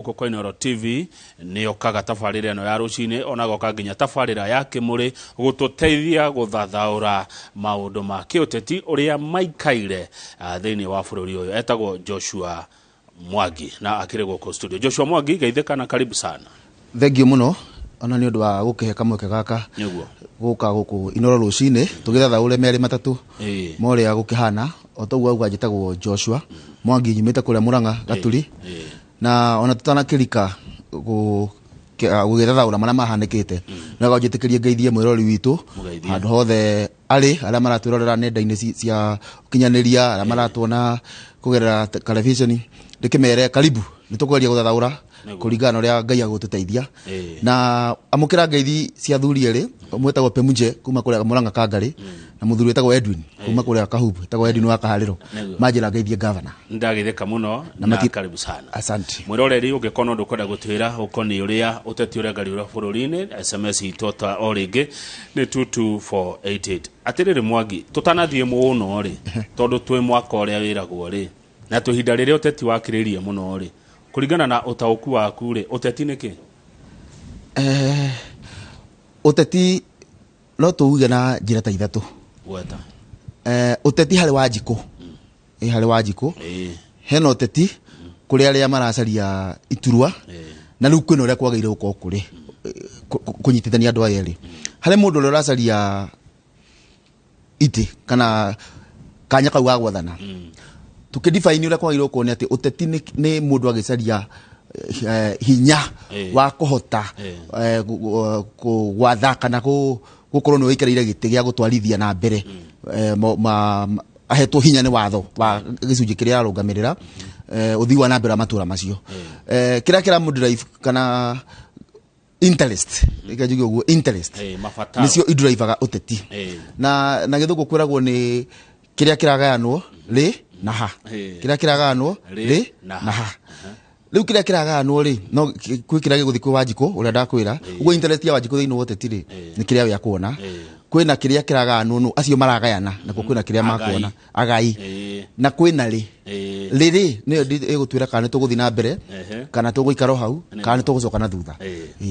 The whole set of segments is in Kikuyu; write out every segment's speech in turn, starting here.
Gũkũ kwa Inooro TV nĩ okaga tabarĩra ĩno ya rũcinĩ, ona agoka nginya tabarĩra ya kĩmũrĩ gũtũteithia gũthathaũra maũndũ ma kĩũteti ũrĩa maikaire thĩinĩ wa bũrũri ũyũ. Etagwo Joshua Mwangi na akĩrĩ gũkũ studio. Joshua Mwangi, geithĩka na karibu sana. Thengiũ mũno ona nĩ ũndũ wa gũkĩhe kamweke gaka gũka gũkũ Inooro rũcinĩ tũgĩthathaũre merĩ matatũ ma ũrĩa gũkĩhana. O ta ũguo auga, njĩtagwo Joshua Mwangi, nyumĩte kũrĩa Mũrang'a Gaturi, na ona tũtanakĩrika gũgĩthathaũra marĩa mahanĩkĩte, no njĩtĩkĩrie ngeithie mwĩrori witũ Mũgeithie. handũ hothe arĩ, arĩa maratwĩrorera nenda-inĩ cia ũkinyanĩria, arĩa maratuona kũgerera televisheni, ndĩkĩmere karibu. Nĩ tũkũgeria gũthathaũra kũringana na ũrĩa Ngai agũtũteithia. Na amũkĩra ngeithi cia athuri erĩ, ũmwe wĩtagwo Pemunje kuma kũrĩa Mũrang'a Kangarĩ, na mũthuri wĩtagwo Edwin kuma kũrĩa Kahubu, wĩtagwo Edwin wa Kaharĩro. Manjĩra ngeithie gavana. Ndageithĩka mũno na karibu sana. Asante. Mwĩroreri, ũngĩkorwo no ndũkwenda gũtwĩra ũkoniĩ ũrĩa ũteti ũrĩa bũrũri-inĩ, SMS itũ ta o rĩngĩ nĩ 22488. Atĩrĩrĩ Mwangi, tũtanathiĩ mũno rĩ, tondũ twĩ mwaka ũrĩa wĩragwo rĩ, na twĩ ihinda rĩrĩa ũteti wakĩrĩirie mũno rĩ, kũringana na ũtaũku waku rĩ, ũteti nĩ kĩ? Ũteti no tũuge na njĩra ta ithatũ. Gweta. Ũteti harĩ Wanjikũ, ĩ harĩ Wanjikũ, hena ũteti kũrĩ arĩa maracaria iturwa, na rĩu kwĩna ũrĩa kwagĩrĩire gũkorwo kũrĩ kũnyitithania andũ aya erĩ. Harĩ mũndũ ũrĩa ũracaria itĩ kana kanya kau ga gwathana. Tũkĩdefine ũrĩa kwagĩrĩirwo gũkorwo nĩ atĩ ũteti nĩ mũndũ agĩcaria hinya wa kũhota gwatha kana gũkorwo nĩ wĩikarĩire gĩtĩ gĩa gũtwarithia na mbere, ahetwo hinya nĩ watho wa gĩcunjĩ kĩrĩa ararũgamĩrĩra, ũthii wa na mbere wa matũra macio. Kĩrĩa kĩramũdrive kana interest, reke njuge ũguo, interest mabataro nĩcio idrivaga ũteti. Na gĩthũngũ kwĩragwo nĩ kĩrĩa kĩragayanwo rĩ na ha. Kĩrĩa kĩragayanwo rĩ rĩ na na ha. Rĩu kĩrĩa kĩragayanwo rĩ, no kwĩ kĩrĩa gĩgũthiĩ kwĩ Wanjikũ ũrĩa ndakwĩra ũguo. Interest ya Wanjikũ thĩinĩ wa ũteti rĩ, nĩ kĩrĩa we akuona. Kwĩna kĩrĩa kĩragayanwo nũ acio maragayana nakuo, kwĩna kĩrĩa Agai. makuona agai, na kwĩna rĩ rĩrĩ nĩyo ĩgũtwĩra kana nĩ tũgũthiĩ na mbere kana tũgũikara o hau kana nĩ tũgũcoka na thutha.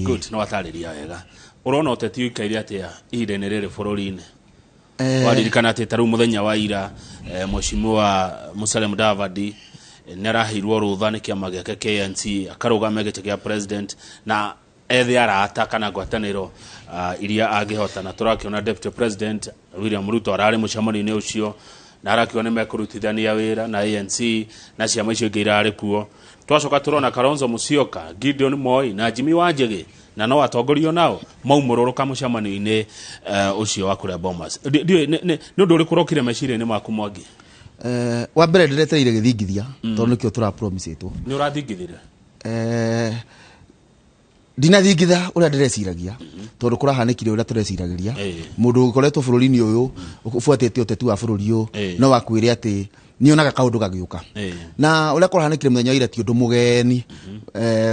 Good, no watarĩria wega. Ũrona ũteti ũikaire atĩa ihinda-inĩ rĩrĩ bũrũri-inĩ? Waririkana atĩ ta rĩu mũthenya wa ira, Mheshimiwa Musalia Mudavadi nĩ araheirwo rũtha nĩ kĩama gĩake KNC akarũgame gĩtĩ kĩa president na ethe arata kana ngwatanĩro iria angĩhota, na tũrakĩona Deputy President William Ruto ararĩ mũcemanio-inĩ ũcio na arakiuga nĩ mekũrutithania wĩra na ANC na ciama icio ingĩ irarĩ kuo. Twacoka tũrona Kalonzo Musyoka, Gideon Moi na Jimmy Wanjigi na no atongorio nao maumũrũrũka mũcemanio-inĩ ũcio wa kũrĩa Bomas. Ndiũĩ nĩ ũndũ ũrĩkũ ũrokire meciria-inĩ maku, Mwangi? Wa mbere ndĩretereire gĩthingithia tondũ nĩkĩo tũrapromisĩtwo. Nĩ ũrathingithire? Ndinathingitha ũrĩa ndĩreciragia tondũ kũrahanĩkire ũrĩa tũreciragĩria. Mũndũ ũkoretwo bũrũri-inĩ ũyũ, ũbuatĩte ũteti wa bũrũri ũyũ, no akwĩre atĩ nĩonaga kaũndũ gagĩũka. Na ũrĩa kũrahanĩkire mũthenya wa ira ti ũndũ mũgeni.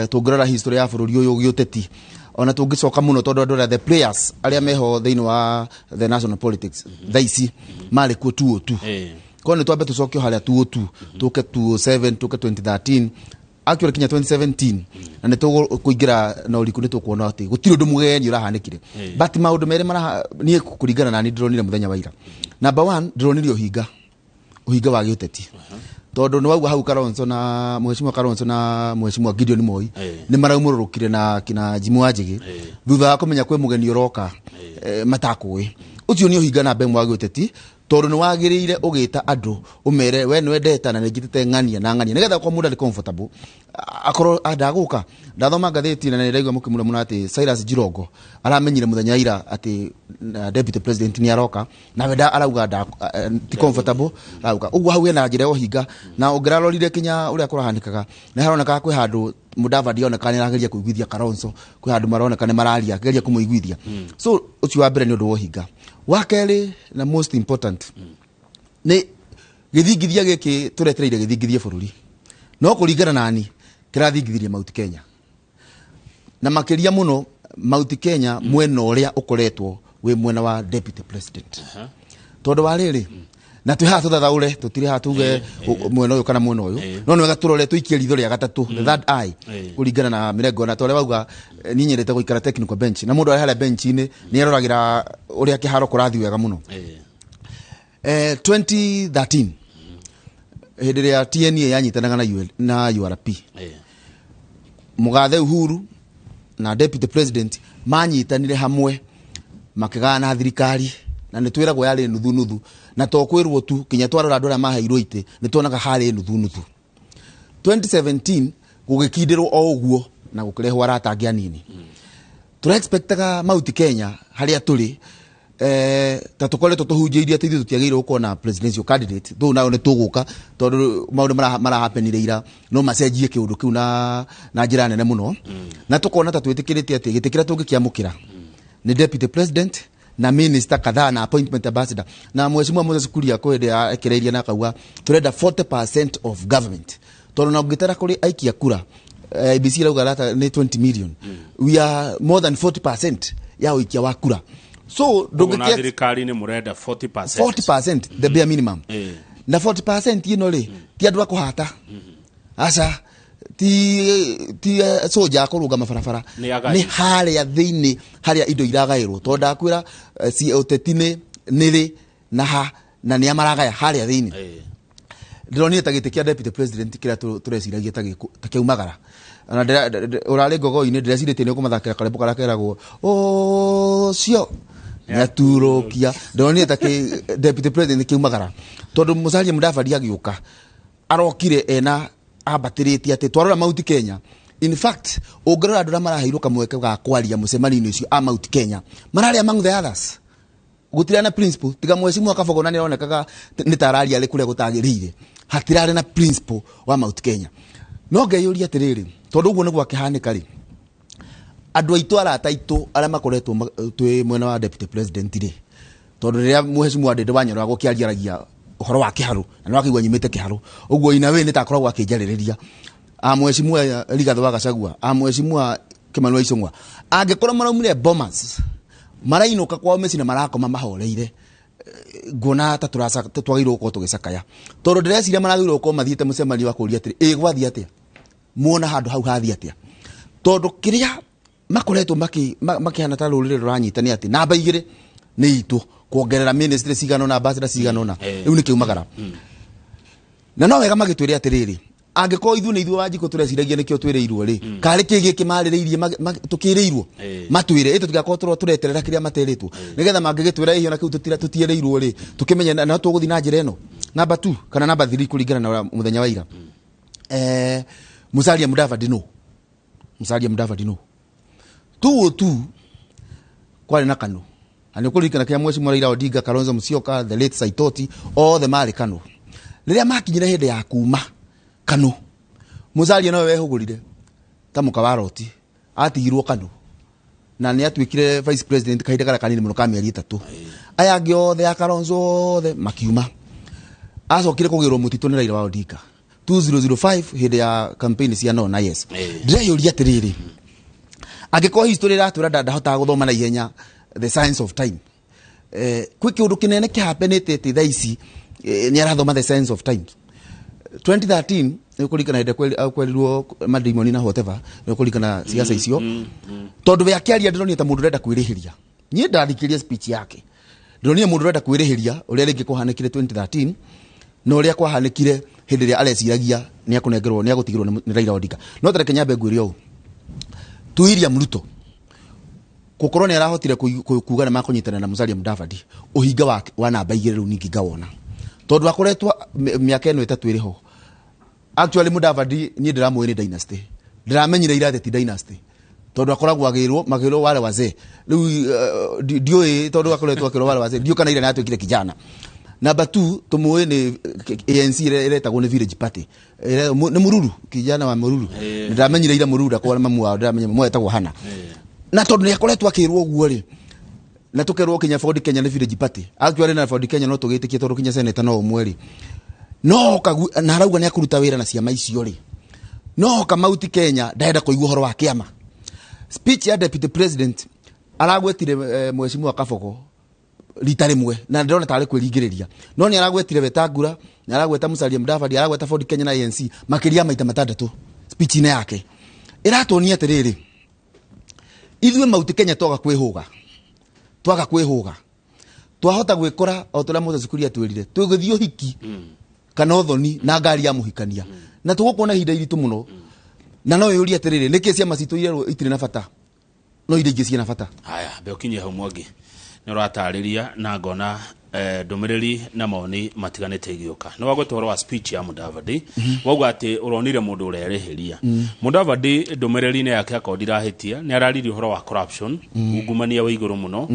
Tũngĩrora history ya bũrũri ũyũ gĩũteti, ona tũngĩcoka mũno, tondũ andũ arĩa the players arĩa meho thĩinĩ wa the national politics thaa ici marĩ kuo 202. Korwo nĩ twambe tũcoke o harĩa 202, tũke 207, tũke 2013, actually kinya 2017, na nĩ tũkũingĩra na ũriku, nĩ tũkuona atĩ gũtirĩ ũndũ mũgeni ũrahanĩkire. But maũndũ merĩ maraha niĩ kũringana na niĩ ndĩronire mũthenya wa ira, number one, ndĩronire ũhinga, ũhinga wa gĩũteti, tondũ nĩ wauga hau Kalonzo na Mheshimiwa Kalonzo na Mheshimiwa Gideon Moi nĩ maraumũrũrũkire na kina Jimmy Wanjigi thutha wa kũmenya kwĩ mũgeni ũroka matakũĩ. Ũcio nĩ ũhinga namba ĩmwe wa gĩũteti, tondũ nĩ wagĩrĩire ũgĩta andũ ũmere we nĩ wendeta na nĩ njĩtĩte ng'ania na ng'ania nĩgetha kwa mũndũ arĩ comfortable akorwo ndagũka. Ndathoma ngathĩti na nĩndaigua mũkĩmũra mũno atĩ Cyrus Jirongo aramenyire mũthenya wa ira atĩ deputy president nĩ aroka, nawe arauga ti comfortable arauga ũguo. Hau hena njĩra ya ũhinga, na ũngĩrarorire kinya ũrĩa kũrahanĩkaga, nĩ haronekaga kwĩ handũ Mudavadi oneka nĩ arageria kũiguithia Kalonzo, kwĩ handũ maroneka nĩ mararia akĩgeria kũmũiguithia. So ũcio wa mbere nĩ ũndũ wa ũhinga. Wa kerĩ na most important nĩ gĩthingithia gĩkĩ tũretereire gĩthingithie bũrũri, no kũringana nani kĩrathingithirie Mount Kenya, na makĩria mũno Mount Kenya mwena ũrĩa ũkoretwo wĩ mwena wa deputy president, tondũ wa rĩrĩ Na twĩ haha tũthathaũre, tũtirĩ haha tuge mwena ũyũ kana mwena ũyũ, no nĩ wega tũrore tũikie ritho rĩa gatatũ, the third eye, kũringana na mĩrengo. Na torĩa wauga, niĩ nyendete gũikara technical bench, na mũndũ arĩ harĩa bench-inĩ nĩ aroragĩra ũrĩa kĩharo kũrathiĩ wega mũno. 2013 hĩndĩ ĩrĩa TNA yanyitanaga na URP, Mũgathe Uhuru na deputy president manyitanire hamwe makĩgana thirikari, na nĩ twĩragwo yarĩ nuthu nuthu, na to kwĩrwo tu, kinya twarora andũ arĩa maheirwo itĩ nĩ tuonaga harĩ nuthu nuthu. 2017 gũgĩkindĩrwo o ũguo na gũkĩrehwo arata angĩ anini. Tũra expectaga Mount Kenya harĩa tũrĩ, ta tũkoretwo tũhunjĩirie atĩ ithuĩ tũtiagĩrĩirwo gũkorwo na presidential candidate, though nayo nĩ tũgũka, tondũ maũndũ marahapenire ira no macenjie kĩũndũ kĩu na njĩra nene mũno. Na tũkona ta twĩtĩkĩrĩte atĩ gĩtĩ kĩrĩa tũngĩkĩamũkĩra nĩ deputy president na minister kadhaa na appointment ambassador. Na Mheshimiwa Moses Kuria kwĩ hĩndĩ ekereirie na akauga tũrenda 40% of government, tondũ na ũngĩtara kũrĩ aikia kura, IEBC irauga rata nĩ 20 million, we are more than 40% ya ũikia wa kura. So Koguo na thirikari nĩ mũrenda 40%. 40%, the bare minimum. Na 40% ĩno rĩ, ti andũ a kũhata, aca, ti soja kũrũgama barabara. Nĩ agai. Nĩ harĩa thĩinĩ harĩa indo iragaĩrwo, tondũ ndakwĩra, si ũteti nĩ nĩrĩ na ha na nĩ amaragaya harĩa thĩinĩ. Ndĩronire ta gĩtĩ kĩa deputy president kĩrĩa tũreciragia ta kĩaumagara. Ona ũrarĩ ngogoinĩ, ndĩrecirĩtie nĩ ũkũmathakĩra karwĩmbo karĩa keragwo ũcio nĩaturũkia. Ndĩronire ta deputy president kĩaumagara, tondũ Musalia Mudavadi agĩũka arokire ena ambatĩrĩtie atĩ twarora Mount Kenya. In fact, ũngĩrora andũ arĩa maraheirwo kamweke ga kwaria mũcemanio-inĩ ũcio a Mount Kenya, mararĩ among the others, gũtirĩ na principle, tiga Mheshimiwa Kabogo na nĩaronekaga nĩ ta araria arĩ kũrĩa gũtagĩrĩire, hatirarĩ na principle wa Mount Kenya. No ngeyũria atĩrĩrĩ, tondũ ũguo nĩguo akĩhanĩka rĩ, andũ aitũ, arata aitũ arĩa makoretwo twĩ mwena wa deputy president rĩ, tondũ rĩrĩa Mheshimiwa Ndindi Wanyoro agũkĩariaragia ũhoro wa kĩharũ na nĩ wakĩigua nyumĩte kĩharũ ũguo, ina we nĩ takoragwo akĩnjarĩrĩria, a Mheshimiwa Rigathĩ wa Gachagua, a Mheshimiwa Kimani wa Ichung'wa, angĩkorwo maraumire Bomas marainũka kwao mĩciĩ na marakoma mahoreire, nguona ta twagĩrĩirwo gũkorwo tũgĩcakaya, tondũ ndĩreciria maragĩrĩirwo gũkorwo mathiĩte mũcemanio wa kũũria atĩrĩ, ĩ gwathiĩ atĩa, muona handũ hau hathiĩ atĩa, tondũ kĩrĩa makoretwo makĩhana ta rũrĩrĩ rũranyita nĩ atĩ namba igĩrĩ nĩ itũ kuongerera ministry cigana ũna, ambassador cigana ũna, rĩu nĩ kĩumagara. Na no wega magĩtwĩre atĩrĩrĩ, angĩkorwo ithuĩ nĩ ithuĩ Wanjikũ tũreciragia nĩkĩo twĩrĩirwo rĩ, karĩ kĩ gĩkĩ marĩrĩirie tũkĩrĩirwo, matwĩre ĩ tũtigakorwo tũreterera kĩrĩa materĩtwo, nĩgetha mangĩgĩtwĩra ĩhiũ na kĩu tũtierĩirwo rĩ, tũkĩmenye na tũgũthiĩ na njĩra ĩno namba 2 kana namba 3 kũringana na ũrĩa mũthenya wa ira. Musalia Mudavadi no, Musalia Mudavadi no tu tu kwarĩ na Kanu, na nĩ ũkũririkana kĩrĩa Mheshimiwa Raila Odinga, Kalonzo Musyoka, the late Saitoti, othe marĩ Kanu. Rĩrĩa makinyire hĩndĩ ya kuma Kanu, Musalia nowe wehũgũrire ta mũka wa Loti, atigirwo Kanu na nĩ atuĩkire vice president kahinda karĩa kanini mũno ka mĩeri 3. Aya angĩ othe a Kalonzo othe makiuma. Acokire kũgĩrwo mũtitũ nĩ Raila wa Odinga 2005 hĩndĩ ya campaign cia no na yes. Ndĩreyũria atĩrĩrĩ, angĩkorwo history ĩratwĩra ndahotaga gũthoma na ihenya the science of time, kwĩ kĩũndũ kĩnene kĩhapenĩte atĩ thaa ici, nĩ arathoma the science of time. 2013 nĩ ũkũririkana hĩndĩ kwerirwo madimoni na whatever, nĩ ũkũririkana siasa icio, tondũ we akĩaria ndĩronire ta mũndũ ũrenda kwĩrĩhĩria. Niĩ ndathikĩrĩria speech yake, ndĩronire mũndũ ũrenda kwĩrĩhĩria ũrĩa rĩngĩ kũhanĩkire 2013 na ũrĩa kwahanĩkire hĩndĩ ĩrĩa areciragia nĩ akũnengerwo, nĩ agũtigĩrwo nĩ Raila Odinga. No ta reke nyambe ngwĩre ũũ, tu William Ruto gũkorwo nĩ arahotire kuga nĩ makũnyitana na Musalia Mudavadi, ũhinga wa namba igĩrĩ rĩu ningĩ ngawona, tondũ akoretwo mĩaka ĩno 3 ĩrĩ ho. Actually Mudavadi niĩ ndĩramũĩ nĩ dynasty, ndĩramenyire ira ti dynasty, tondũ akoragwo agĩrwo magĩrwo wale wazee rĩu, ndiũĩ tondũ akoretwo akĩrwo wale wazee, ndiũĩ kana ira nĩ atuĩkire kijana. Number 2 tũmũĩ nĩ ANC ĩrĩa ĩretagwo nĩ Village Party, nĩ Mũruru, kijana wa Mũruru. Ndĩramenyire ira Mũruru ndakorwo mamu wao, ndĩramenya mamu wao etagwo Hana. Na tondũ nĩ akoretwo akĩrwo ũguo rĩ, na tũkerwo kinya Ford Kenya nĩ Village Party, actually na Ford Kenya no tũgĩtĩkie tondũ kinya senator no ũmwe rĩ, no na arauga nĩ akũruta wĩra na ciama icio rĩ, no oka Mount Kenya ndarenda kũigua ũhoro wa kĩama. Speech ya deputy president aragwetire, Mheshimiwa Kabogo rita rĩmwe na ndĩrona tarĩ kwĩringĩrĩria no nĩ aragwetire Wetangula, nĩ aragweta Musalia Mudavadi, aragweta Ford Kenya na ANC makĩria maita matandatũ speech-inĩ yake. Ĩratuonia atĩrĩrĩ, ithuĩ Mount Kenya twaga kwĩhũga twahota gwĩkora o ta ũrĩa Moses Kuria atwĩrire twĩgũthiĩ ũhiki kana ũthoni na ngari ya mũhikania na tũgũkorwo na ihinda iritũ mũno. Na no yũrie atĩrĩrĩ, nĩkĩ ciama citũ irerwo itirĩ na bata no iria ingĩ ciĩna bata? Haya, mbe ũkinyie hau Mwangi, nĩ ũratarĩria na ngona ndũmĩrĩri na mawoni matiganĩte igĩũka. Nĩ wagweta ũhoro wa speech ya Mudavadi, wauga atĩ ũronire mũndũ ũrerĩhĩria. Mudavadi ndũmĩrĩri-inĩ yake akorwo ndirahĩtia nĩ araririe ũhoro wa corruption, ungumania wa igũrũ mũno,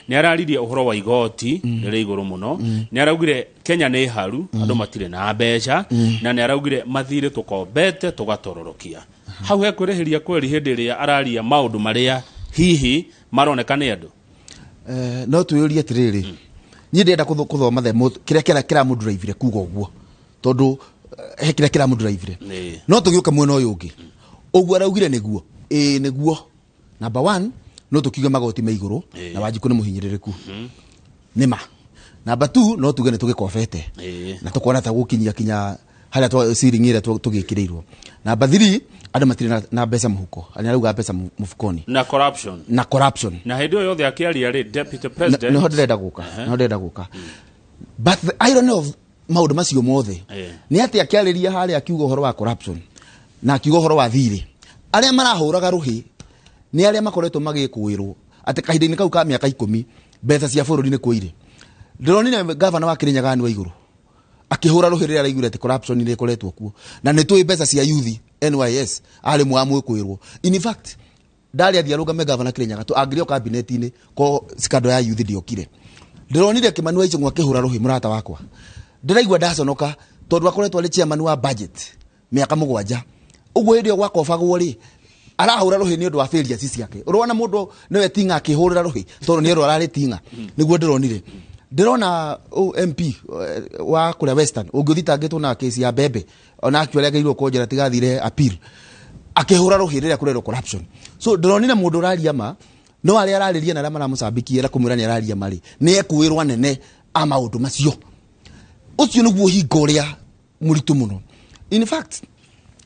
nĩ araririe ũhoro wa igoti rĩrĩ igũrũ mũno, nĩ araugire Kenya nĩ haru, andũ matirĩ na mbeca, na nĩ araugire mathirĩ tũkombete tũgatororokia. Hau he kwĩrĩhĩria kweri hĩndĩ ĩrĩa araria maũndũ marĩa hihi maroneka nĩ andũ. No twĩyũrie atĩrĩrĩ, niĩ ndĩrenda kũthoma the kĩrĩa kĩramũdrive kuga ũguo, tondũ he kĩrĩa kĩramũdrive. No tũgĩũka mwena ũyũ ũngĩ, ũguo araugire nĩguo, ĩĩ nĩguo. Number 1, no tũkiuge magoti me igũrũ na Wanjikũ nĩ mũhinyĩrĩrĩku, nĩ ma. Number 2, no tuge nĩ tũgĩkobete na tũkona ta gũkinyia kinya harĩa ceiling ĩrĩa tũgĩkĩrĩirwo. Number 3, andũ matirĩ na mbeca mũhuko, nĩ arauga mbeca mũfukoni na corruption, na corruption. Na hĩndĩ ĩyo yothe akĩaria rĩ, deputy president nĩho ndĩrenda gũka. But the irony of maũndũ macio mothe nĩ atĩ akĩarĩria harĩa akiuga ũhoro wa corruption na akiuga ũhoro wa thirĩ, arĩa marahũraga rũhĩ nĩ arĩa makoretwo magĩkũĩrwo atĩ kahinda-inĩ kau ka mĩaka 10 mbeca cia bũrũri nĩ kũire. Ndĩronire gavana wa Kirinyaga nĩ wa igũrũ akĩhũra rũhĩ rĩrĩa araiguire atĩ corruption nĩ ĩkoretwo kuo, na nĩ tũĩ mbeca cia youth NYS arĩ mwa mwĩkwĩrwo. In fact, ndarĩ athiĩ arũgame gavana Kirinyaga tu angĩrĩ o cabinet-inĩ ko scandal ya youth ndĩokire. Ndĩronire Kimani wa Ichung'wa akĩhũra rũhĩ mũrata wakwa, ndĩraigua ndaconoka tondũ akoretwo arĩ chairman wa budget mĩaka 7 ũguo. Hĩndĩ ĩyo gwakobagwo rĩ, arahũra rũhĩ nĩ ũndũ wa failures ciake. Ũrona mũndũ nĩwe tinga akĩhũrĩra rũhĩ tondũ nĩ erwo ararĩ tinga. Nĩguo ndĩronire. Ndĩrona MP wa kũrĩa Western ũngĩthitangĩtwo na kesi ya mbembe ona actually agĩrĩirwo kũnjĩra tigathire appeal akĩhũra rũhĩ rĩrĩa kũrerwo corruption. So ndĩronire mũndũ ũraria ma, no arĩa ararĩria na arĩa maramũcambikia na kũmwĩra nĩ araria ma rĩ, nĩ ekwĩrwo anene a maũndũ macio. Ũcio nĩguo hingo ũrĩa mũritũ mũno. In fact,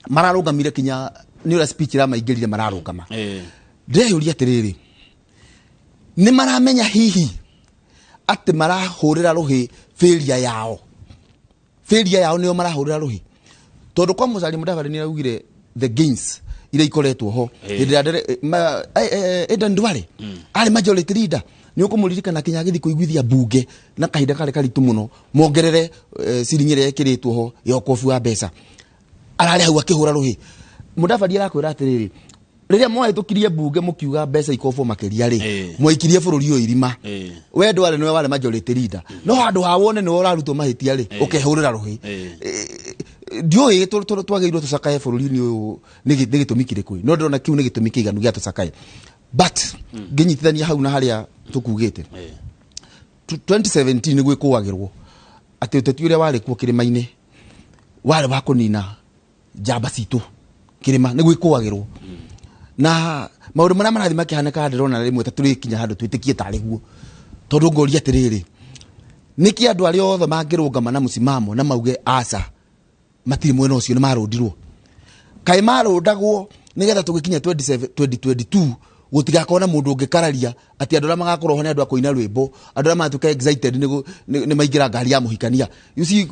mararũgamire kinya nĩ ũrĩa speech ĩramaingĩrire mararũgama. Ndĩreyũria atĩrĩrĩ, nĩ maramenya hihi atĩ marahũrĩra rũhĩ failure yao? Failure yao nĩyo marahũrĩra rũhĩ, tondũ kwa Musalia Mudavadi nĩ araugire the gains iria ikoretwo ho hĩndĩ ĩrĩa Aden Duale arĩ majority leader, nĩ ũkũmũririkana kinya agĩthiĩ kũiguithia mbunge na kahinda karĩ karitũ mũno mongerere ciringi ĩrĩa ĩkĩrĩtwo ho ya ũkobi wa mbeca, ararĩ hau akĩhũra rũhĩ. Mudavadi arakwĩra atĩrĩrĩ, rĩrĩa mwahĩtũkirie mbunge mũkiuga mbeca ikobwo makĩria rĩ, mwaikirie bũrũri ũyũ irima. We Duale nĩwe warĩ majority leader, no handũ ha wone nĩwe ũrarutwo mahĩtia rĩ, ũkehũrĩra rũhĩ. Ndiũĩ twagĩrĩirwo tũcakae bũrũri-inĩ ũyũ nĩ gĩtũmi kĩrĩkũ, no ndĩrona kĩu nĩ gĩtũmi kĩiganu gĩa tũcakae. But ngĩnyitithania hau na harĩa tũkugĩte, 2017 nĩ gwĩkũagĩrwo atĩ ũteti ũrĩa warĩ kuo kĩrĩma-inĩ warĩ wa kũnina njamba citũ kĩrĩma, nĩ gwĩkũagĩrwo. Na maũndũ marĩa marathiĩ makĩhanĩka ndĩrona rĩmwe ta tũrĩkinya handũ twĩtĩkie tarĩ guo, tondũ ngoria atĩrĩrĩ, nĩkĩ andũ arĩa othe mangĩrũgama na mũsimamo na mauge aca matirĩ mwena ũcio nĩ marũndirwo? Kaĩ marũndagwo nĩgetha tũgĩkinya 2022 gũtigakorwo na mũndũ ũngĩkararia atĩ andũ arĩa magakorwo ho nĩ andũ a kũina rwĩmbo, andũ arĩa matuĩka excited nĩ maingĩra ngari ya mũhikania. You see,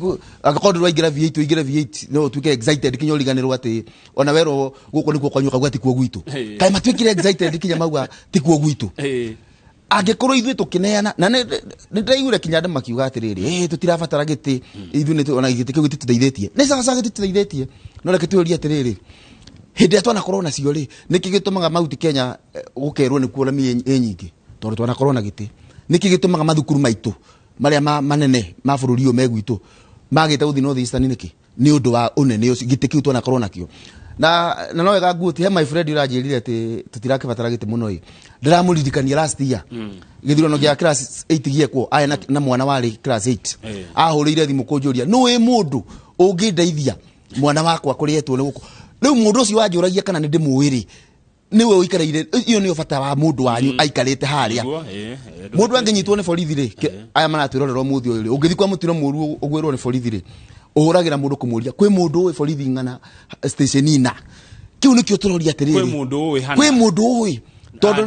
angĩkorwo ndũraingĩra V8, ũingĩre V8 no ũtuĩke excited kinya ũriganĩrwo atĩ ona werwo gũkũ nĩkuo kwanyu ũkauga ti kuo gwitũ. Kaĩ matuĩkire excited kinya mauga ti kuo gwitũ? Angĩkorwo ithuĩ tũkĩneana, na nĩ ndĩraiguire kinya andũ makiuga atĩrĩrĩ, tũtirabatara gĩtĩ, ithuĩ nĩ ona gĩtĩ kĩu gĩtitũteithĩtie. Nĩ sawa sawa gĩtitũteithĩtie, no reke twĩyũrie atĩrĩrĩ, hĩndĩ ĩrĩa twanakorwo nacio rĩ, nĩkĩ gĩtũmaga Mount Kenya gũkerwo nĩkuo rami ĩ nyingĩ? Tondũ twanakorwo na gĩtĩ. Nĩkĩ gĩtũmaga mathukuru maitũ marĩa manene ma bũrũri ũyũ me gwitũ magĩte gũthiĩ North Eastern nĩkĩ? Nĩ ũndũ wa ũnene ũcio, gĩtĩ kĩu twanakorwo nakĩo. Na no wega nguo he my friend ũranjĩrire atĩ tũtirakĩbatara gĩtĩ mũno ĩ. Ndĩramũririkania last year gĩthurano gĩa class 8 gĩekwo, aya na mwana warĩ class 8 ahũrĩire thimũ kũnjũria nũ wĩ mũndũ ũngĩndeithia mwana wakwa kũrĩa etwo nĩ gũkũ. Rĩu mũndũ ũcio wanjũragia kana nĩ ndĩmũĩ rĩ, Niwe ũikareire iyo nĩyo bata wa mũndũ wanyu aikarĩte harĩa. Mũndũ angĩnyitwo nĩ borithi rĩ, aya maratwĩrorera ũmũthĩ ũyũ rĩ, ũngĩthiĩ kwa mũtino mũru ũgwĩrwo nĩ borithi rĩ, ũhũragĩra mũndũ kũmũria kwĩ mũndũ ũĩ borithi ng'ana station ina. Kĩu nĩkĩo tũroria atĩrĩrĩ, kwĩ mũndũ ũĩ hana, kwĩ mũndũ ũĩ tondũ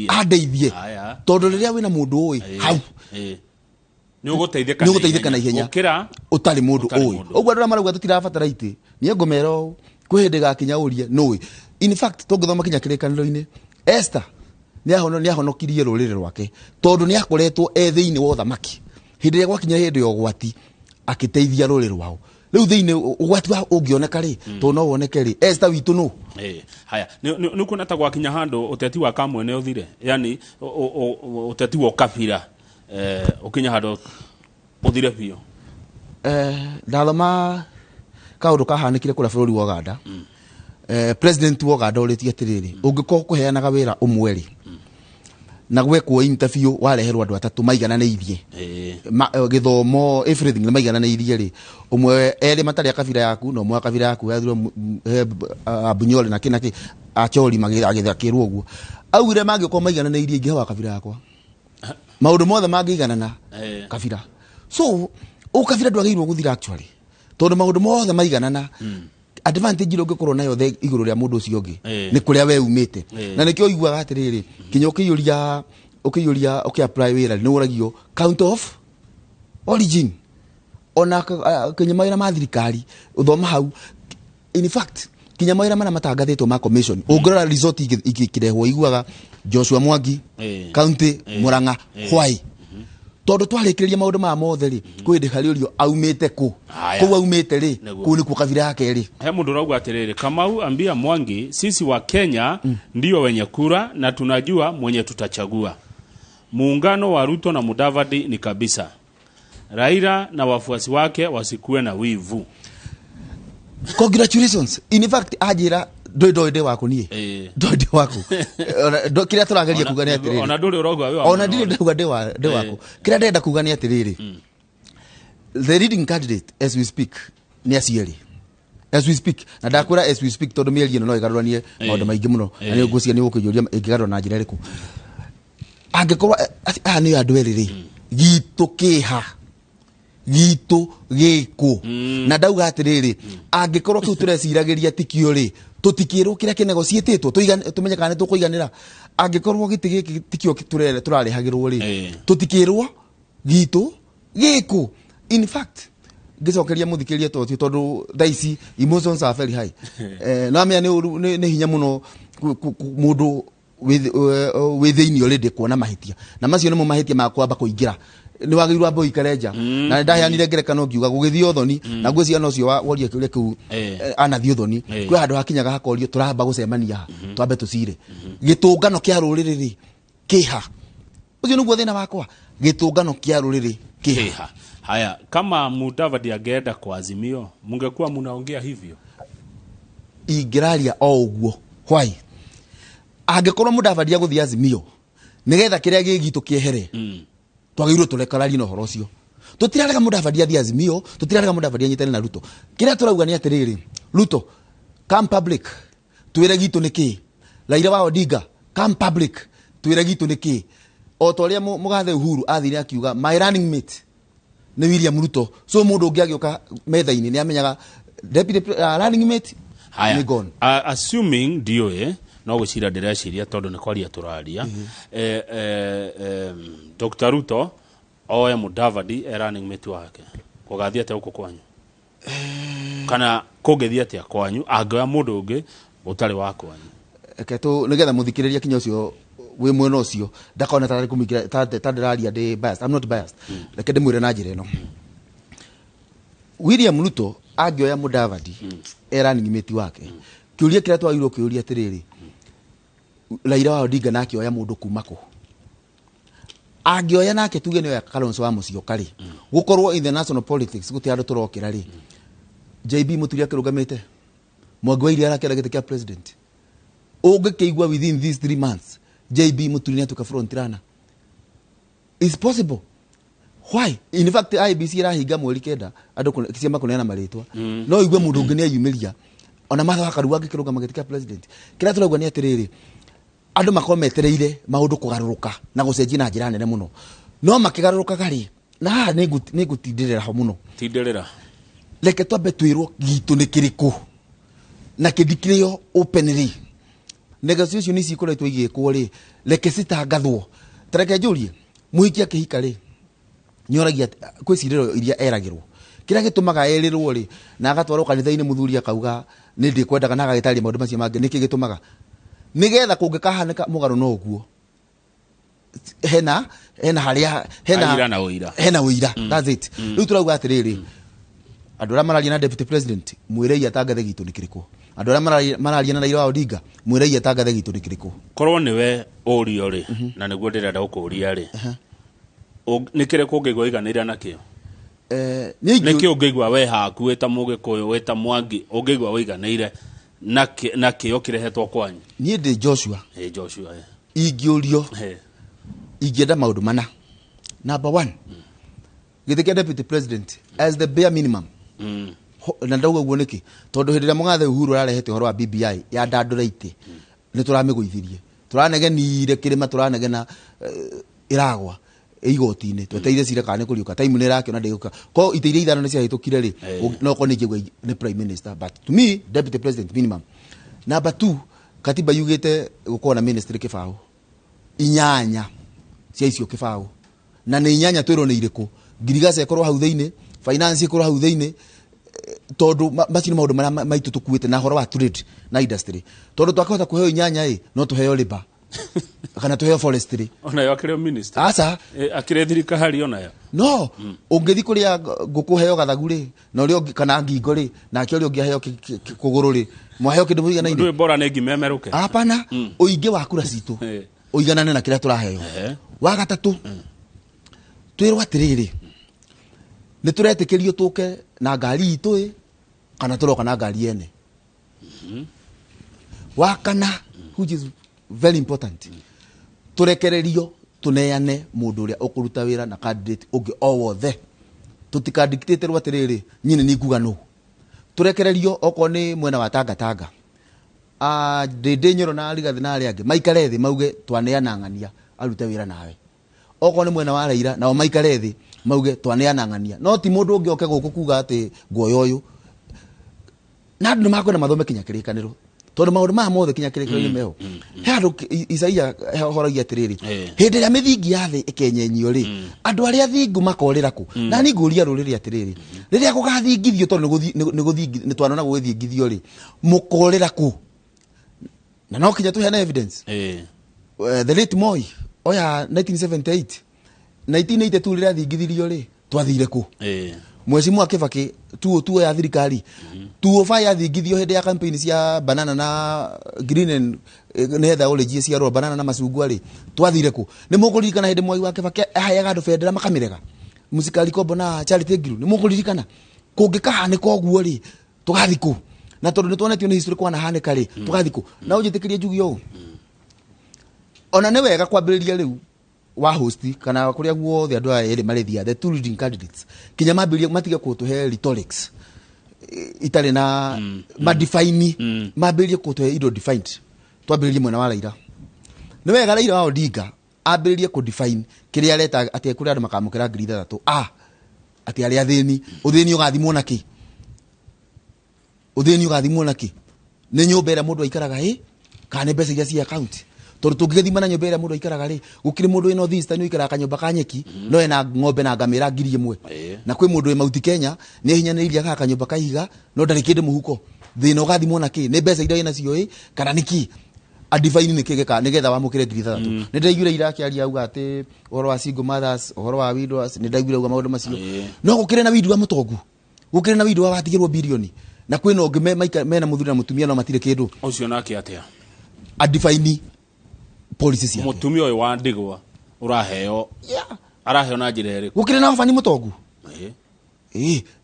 andeithie, tondũ rĩrĩa wĩna mũndũ ũĩ hau nĩ ũgũteithĩka na ihenya ũtarĩ mũndũ ũĩ. Ũguo andũ arĩa marauga tũtirabatara itĩ, niĩ ngũmera ũũ, kwĩ hĩndĩ gakinya ũrie nũĩ. In fact tũngĩthoma kinya kĩrĩkanĩro-inĩ, Esther nĩahonokirie rũrĩrĩ rwake tondũ nĩakoretwo e thĩinĩ wa ũthamaki. Hĩndĩ ĩrĩa gwakinya hĩndĩ ya ũgwati akĩteithia rũrĩrĩ rwao. Rĩu thĩinĩ ũgwati wa ũngĩoneka rĩ, tondũ no woneke rĩ, Esther witũ nũ? Haya, nĩ kuona ta gwakinya handũ ũteti wa kamwene ũthire, yani ũteti wa ũkabira ũkinya handũ ũthire biũ. Ndathoma kaũndũ kahanĩkire kũrĩa bũrũri wa Uganda. President wa Uganda ũrĩtie atĩrĩrĩ, ũngĩkorwo kũheanaga wĩra ũmwe rĩ, na gwekwo interview wareherwo andũ atatũ maigananĩirie gĩthomo everything nĩ maigananĩirie rĩ, ũmwe erĩ matarĩ a kabira yaku na ũmwe wa kabira yaku yathirwo Abunyori na kĩ na kĩ Acholi magĩakĩrwo ũguo, augire mangĩkorwo maigananĩirie ingĩhe wa kabira yakwa, maũndũ mothe mangĩiganana kabira. So ũkabira ndwagĩrĩirwo gũthira actually, tondũ maũndũ mothe maiganana advantage ĩrĩa ũngĩkorwo nayo igũrũ rĩa mũndũ ũcio ũngĩ nĩ kũrĩa we umĩte. Na nĩkĩo ũiguaga atĩrĩrĩ, kinya ũkĩiyũria ũkĩiyũria ũkĩ-apply wĩra nĩ ũragio count of origin, ona kinya mawĩra ma thirikari ũthoma hau. In fact kinya mawĩra marĩa matangathĩtwo ma commission ũngĩrora result ikĩrehwo iguaga Joshua Mwangi county Murang'a why, tondũ twarĩkĩrĩria maũndũ maya mothe rĩ, kwĩ hĩndĩ harĩ ũrio aumĩte kũ, kũu aumĩte rĩ, kũu nĩkuo kabira yake rĩ. He mũndũ ũrauga atĩrĩrĩ, Kamau ambia Mwangi, sisi wa Kenya ndio wenye kura na tunajua mwenye tutachagua. Muungano wa Ruto na Mudavadi ni kabisa. Raila na wafuasi wake wasikuwe na wivu. Congratulations. In fact ajira ndoi ndĩ waku niĩ, ndoi ndĩ waku. Kĩrĩa tũrageria kuga nĩ atĩrĩrĩ, ona ndũrĩ ũrauga wĩ wa ona ndirĩ ndauga ndĩ waku. Kĩrĩa ndĩrenda kuga nĩ atĩrĩrĩ, the leading candidate as we speak nĩ acio erĩ as we speak, na ndakwĩra as we speak tondũ mĩario ĩno no ĩgarũranie maũndũ maingĩ mũno, na nĩ ngwĩciria nĩ ũgũkĩnjũria ĩngĩgarũra na njĩra ĩrĩkũ. Angĩkorwo aya nĩ andũ erĩ rĩ, gitũ kĩha gitũ gĩkũ, na ndauga atĩrĩrĩ, angĩkorwo kĩu tũreciragĩria tikio rĩ, tũtikĩrwo kĩrĩa kĩnegociĩtĩtwo tũmenye kana nĩ tũkũiganĩra. Angĩkorwo gĩtĩ gĩkĩ tikio tũrarĩhagĩrwo rĩ, tũtikĩrwo gitũ gĩkũ. In fact ngĩcokeria mũthikĩria ta ũcio, tondũ thaa ici emotions are very high, no amenya nĩ hinya mũno mũndũ wĩ thĩinĩ already kuona mahĩtia, na macio nĩmo mahĩtia ma kwamba kũingĩra. Nĩ wagĩrĩirwo wambe ũikare nja, na ndaheanire ngerekano ngiuga gũgĩthiĩ ũthoni, na ngwĩciria no ũcio woria kĩũria kĩu anathiĩ ũthoni, kwĩ handũ hakinyaga hakorio tũramba gũcemania ha, twambe tũcire gĩtũngano kĩa rũrĩrĩ rĩ kĩha. Ũcio nĩguo thĩna wakwa, gĩtũngano kĩa rũrĩrĩ kĩha. Haya, kama Mudavadi angeenda kwa Azimio, mungekuwa munaongea hivyo? Ingĩraria o ũguo. Why? Angĩkorwo Mudavadi agũthiĩ Azimio nĩgetha kĩrĩa gĩ gitũ kĩehere, twagĩrĩirwo tũrekararie na ũhoro ũcio. Tũtirarega Mudavadi athiĩ Azimio, tũtirarega Mudavadi anyitane na Ruto. Kĩrĩa tũrauga nĩ atĩrĩrĩ, Ruto come public, twĩre gitũ nĩ kĩĩ. Raila wa Odinga come public, twĩre gitũ nĩ kĩĩ. O ta ũrĩa mũgathe Uhuru athire akiuga my running mate nĩ William Ruto, so mũndũ ũngĩ agĩũka metha-inĩ nĩ amenyaga deputy running mate nĩ gone. Assuming ndiũĩ, no gwĩciria ndĩreciria tondũ nĩ kwaria tũraria, Dr. Ruto oe Mudavadi e running mate wake, gũgathiĩ atĩa gũkũ kwanyu? Kana kũngĩthiĩ atĩa kwanyu angĩoya mũndũ ũngĩ ũtarĩ wa kwanyu? Reke tu nĩgetha mũthikĩrĩria kinya ũcio wĩ mwena ũcio ndakona tarĩ kũmũingĩra, ta ndĩraria ndĩ biased. I'm not biased. Reke ndĩmwĩre na njĩra ĩno, William Ruto angĩoya Mudavadi e running mate wake, kĩũria kĩrĩa twagĩrĩirwo kĩũria atĩrĩrĩ, Raila wa Odinga nake oya mũndũ kuma kũ? Angĩoya nake tuge nĩoya Kalonzo wa Musyoka rĩ, gũkorwo in the national politics gũtirĩ andũ tũrokĩra rĩ, JB Muturi akĩrũgamĩte, Mwangi wa Iria arakĩenda gĩtĩ kĩa president, ũngĩkĩigua within these 3 months JB Muturi nĩatuĩka front runner. It's possible. Why? In fact IEBC ĩrahinga mweri 9 andũ ciama kũneana marĩtwa, no igue mũndũ ũngĩ nĩeyumĩria. Ona Martha wa Karua angĩkĩrũgama gĩtĩ kĩa president, kĩrĩa tũrauga nĩ atĩrĩrĩ, andũ makorwo metereire maũndũ kũgarũrũka na gũcenjia na njĩra nene mũno. No makĩgarũrũkaga rĩ, na haha nĩ ngũtindĩrĩra ho mũno. Tindĩrĩra. Reke twambe twĩrwo gitũ nĩ kĩrĩkũ na kĩndikĩrĩo openly. Negotiation ici ikoretwo igĩkwo rĩ, reke citangathwo. Ta reke njũrie, mũhiki akĩhika rĩ, nĩoragia kwĩ cirĩro iria eragĩrwo. Kĩrĩa gĩtũmaga erĩrwo rĩ, na agatwarwo kanitha-inĩ mũthuri akauga nĩ ndĩkwendaga na agagĩtarĩria maũndũ macio mangĩ, nĩkĩ gĩtũmaga? Nĩgetha kũngĩkahanĩka mũgarũ no ũguo. Hena hena harĩa hena Aira na ũira. Hena ũira. That's it. Rĩu tũrauga atĩrĩrĩ, andũ arĩa mararia na deputy president, mwĩrei atangathe gitũ nĩ kĩrĩkũ. Andũ arĩa mararia na Raila wa Odinga, mwĩrei atangathe gitũ nĩ kĩrĩkũ. Korwo nĩwe ũrio rĩ, na nĩguo ndĩrenda gũkũria rĩ, nĩ kĩrĩkũ ũngĩigua ũiganĩire nakĩo? Nĩkĩ ũngĩigua we haku wĩ ta Mũgĩkũyũ, wĩ ta Mwangi, ũngĩigua ũiganĩire nakĩo kĩrehetwo kwanyu? Niĩ ndĩ Joshua. Ĩ Joshua. Ingĩũrio, ingĩenda maũndũ mana. Number 1, gĩtĩ kĩa deputy president as the bare minimum. Na ndauga ũguo nĩkĩ? Tondũ hĩndĩ ĩrĩa mũgathe Uhuru ararehete ũhoro wa BBI ya ndandũra itĩ, nĩ tũramĩgũithirie. Tũranegenire kĩrĩma, tũranegena ĩragwa igoti-inĩ, twetereire cira kana nĩ kũriũka, time nĩ ĩrakĩona ndĩgũka. Ko itĩ iria ithano nĩ ciahĩtũkire rĩ, no korwo nĩ ingĩigua nĩ prime minister, but to me deputy president minimum. Number 2, katiba yugĩte gũkorwo na ministry kĩbaũ inyanya cia icio kĩbaũ, na nĩ inyanya twĩrwo nĩ irĩkũ. Ngirigaca ĩkorwo hau thĩinĩ, finance ĩkorwo hau thĩinĩ, tondũ macio nĩ maũndũ marĩa maitũ tũkuĩte na ũhoro wa trade na industry. Tondũ twakĩhota kũheo inyanya ĩ, no tũheo labor kana tũheo forestry. Onayo akĩrĩ minister. Aca. Akĩrĩ thirikari onayo. No, ũngĩthiĩ kũrĩa ngũkũ heo gathagu rĩ, na ũrĩa ũngĩ, kana ngingo rĩ, nake ũrĩa ũngĩ aheo kũgũrũ rĩ, mwaheo kĩndũ mũiganaine. Ndũĩ bora nĩ ngima ĩmerũke. Hapana, ũingĩ wa kura citũ ũiganane na kĩrĩa tũraheo. Wa gatatũ, twĩrwo atĩrĩrĩ, nĩ tũretĩkĩrio tũke na ngari itũ ĩ, kana tũroka na ngari ene. Wa kana, which is very important, tũrekererio tũneane mũndũ ũrĩa ũkũruta wĩra na candidate ũngĩ o wothe. Tũtikadictaterwo atĩrĩrĩ, niĩ nĩ nguga nũ. Tũrekererio okorwo nĩ mwena wa Tanga Tanga, Ndĩndĩ Nyoro na Rigathĩ na arĩa angĩ maikare thĩ mauge twaneana ng'ania arute wĩra nawe. Okorwo nĩ mwena wa Raila nao maikare thĩ mauge twaneana ng'ania. No ti mũndũ ũngĩ oke gũkũ kuga atĩ nguoya ũyũ. Na andũ nĩmakwenda mathome kinya kĩrĩkanĩro, tondũ maũndũ maya mothe kinya kĩrĩkanĩro-inĩ meho. He handũ Isaia ahoragia atĩrĩrĩ, hĩndĩ ĩrĩa mĩthingi ya thĩ ĩkenyenyio rĩ, andũ arĩa athingu makorĩra kũ? Na niĩ ngũria rũrĩrĩ atĩrĩrĩ, rĩrĩa gũgathingithio, tondũ nĩ twanona gũgĩthingithio rĩ, mũkorĩra kũ? Na no kinya tũheane evidence. The late Moi, oya 1978, 1982 rĩrĩa athingithirio rĩ, twathire kũ? Mheshimiwa Kibaki, tuo ya thirikari, tuo fa ya thingithio hĩndĩ ya campaign cia banana na green and nĩgetha orange cia rũa banana na macungwa rĩ, twathire kũ? Nĩ mũkũririkana hĩndĩ Mwai wa Kibaki aheaga andũ bendera makamĩrega? Mũcikari Kombo na Charity Ngilu, nĩ mũkũririkana? Kũngĩkahanĩka ũguo rĩ, tũgathiĩ kũ? Na tondũ nĩ tuonetio nĩ history kwanahanĩka rĩ, tũgathiĩ kũ? Na ũnjĩtĩkĩrie njuge ũũ, ona nĩ wega kwambĩrĩria rĩu wa host kana kũrĩa guothe andũ aya erĩ marĩthiaga, the two leading candidates, kinya mambĩrĩrie matige kũtũhe rhetorics itarĩ na madefine, mambĩrĩrie kũtũhe indo defined. Twambĩrĩrie mwena wa Raila. Nĩ wega Raila wa Odinga ambĩrĩrie kũdefine kĩrĩa areta atĩ kũrĩ andũ makamũkĩra ngiri ithathatũ, atĩ arĩa athĩni, ũthĩni ũgathimwo na kĩ? Ũthĩni ũgathimwo na kĩ? Nĩ nyũmba ĩrĩa mũndũ aikaraga ĩ, kana nĩ mbeca iria ci account? Tondũ tũngĩgĩthima na nyũmba ĩrĩa mũndũ aikaraga rĩ, gũkĩrĩ mũndũ wĩ North Eastern ũikaraga kanyũmba ka nyeki, no ena ng'ombe na ngamĩra ngiri ĩmwe. Na kwĩ mũndũ wĩ Mount Kenya, nĩ ehinyanĩrĩirie agaka kanyũmba ka ihiga, no ndarĩ kĩndũ mũhuko. Thĩna ũgathimwo na kĩ? Nĩ mbeca iria wĩ nacio ĩ, kana nĩ kĩ? Adefine nĩ kĩ gĩka nĩgetha wamũkĩre ngiri ithathatũ. Nĩ ndaiguire ira akĩaria auga atĩ ũhoro wa single mothers, ũhoro wa widows, nĩ ndaiguire auga maũndũ macio. No gũkĩrĩ na widow wa mũtongu, gũkĩrĩ na widow wa watigĩrwo bilioni, na kwĩna ũngĩ mena mũthuri na mũtumia no matirĩ kĩndũ. Ũcio nake atĩa? Adefine policy ciake. Mũtumia ũyũ wa ndigwa ũraheo, araheo na njĩra ĩrĩkũ? Gũkĩrĩ na wabani mũtongu.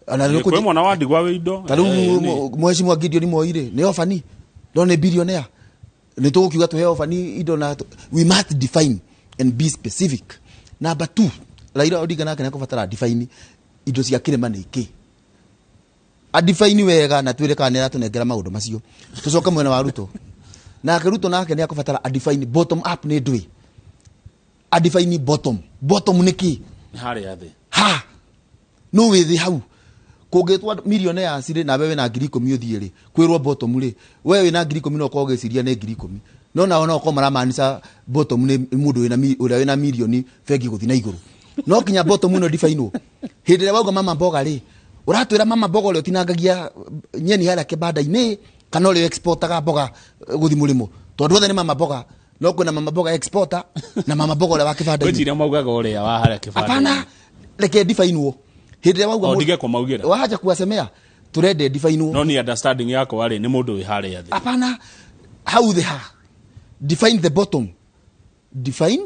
Ona rĩu Kwĩ mwana wa ndigwa wĩ indo. Ta rĩu Mheshimiwa Gideon Moi rĩ, nĩ orphan, no nĩ billionaire. Nĩ tũgũkiuga tũhe orphan indo na we must define and be specific. Number 2, Raila Odinga nake nĩekũbatara define indo cia kĩrĩma nĩ kĩ. Adefine wega na twĩre kana nĩ aratũnengera maũndũ macio. Tũcoke mwena wa Ruto. Nake Ruto nake nĩ akũbatara adefine bottom up nĩ ndũĩ. Adefine bottom. Bottom nĩ kĩ? Nĩ harĩa thĩ. Ha! No wĩ thĩ hau. Kũngĩtwa millionaires rĩ, nawe wĩna 10,000 ũthiĩ rĩ, kwĩrwo bottom rĩ, we wĩna 10,000 no ũkorwo ũgĩciria nĩ 10,000. No nao no ũkorwo maramaanisha bottom nĩ mũndũ wĩna ũrĩa wĩna mirioni bengi gũthiĩ na igũrũ. No kinya bottom ĩno define-wo. Hĩndĩ ĩrĩa wauga mama mboga rĩ, ũratwĩra mama mboga ũrĩa ũtinangagia nyeni harĩa kĩbanda-inĩ, kana ũrĩa exportaga mboga gũthiĩ mũrĩmo. Tondũ othe nĩ mama mboga, no kwĩna mama mboga exporter na mama mboga ũrĩa wa kĩbanda-inĩ. Ngwĩciria maugaga ũrĩa wa harĩa kĩbanda-inĩ. Hapana, reke define-wo. Hĩndĩ ĩrĩa wauga O, ndige kũmaugĩra. Wahaja kuwasemea, turende define-wo. No ni understanding yakwa rĩ, nĩ mũndũ wĩ harĩa thĩ. Hapana, hau thĩ ha. Define the bottom. Define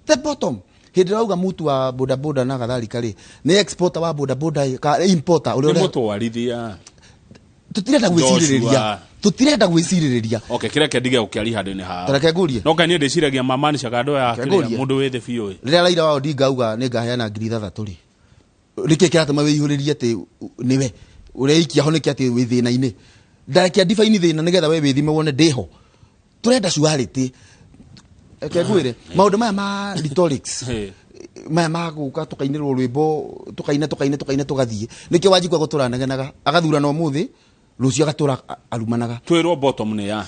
the bottom. Hĩndĩ ĩrĩa wauga mũtu wa boda boda na kadhalika rĩ, nĩ exporter wa boda boda, ka importer ũrĩa Nĩ ũrĩa mũtwarithia. Tũtirenda gwĩcirĩrĩria. Joshua. Tũtirenda gwĩcirĩrĩria. Okay, kĩreke ndige gũkĩaria handũ-inĩ hao. Tareke ngũrie. No kaĩ niĩ ndĩciragia mamanishaga andũ aya Reke kĩrĩa ngũrie. mũndũ wĩ thĩ biũ ĩ. Rĩrĩa Raila wa Odinga auga nĩ ngaheana 6,000 rĩ, nĩkĩ kĩratũma wĩihũrĩrie atĩ nĩwe ũreikia ho nĩkĩ atĩ wĩ thĩna-inĩ? Ndarekia define thĩna nĩgetha we wĩthime wone ndĩho. Tũrenda surety. Reke ngwĩre, maũndũ maya ma rhetorics, maya ma gũka tũkainĩrwo rwĩmbo, tũkaina, tũkaina, tũkaina, tũgathiĩ. Nĩkĩo Wanjikũ agũtũra anegenaga, agathurana ũmũthĩ, rũciũ agatũra arumanaga. Twĩrwo bottom nĩ ya.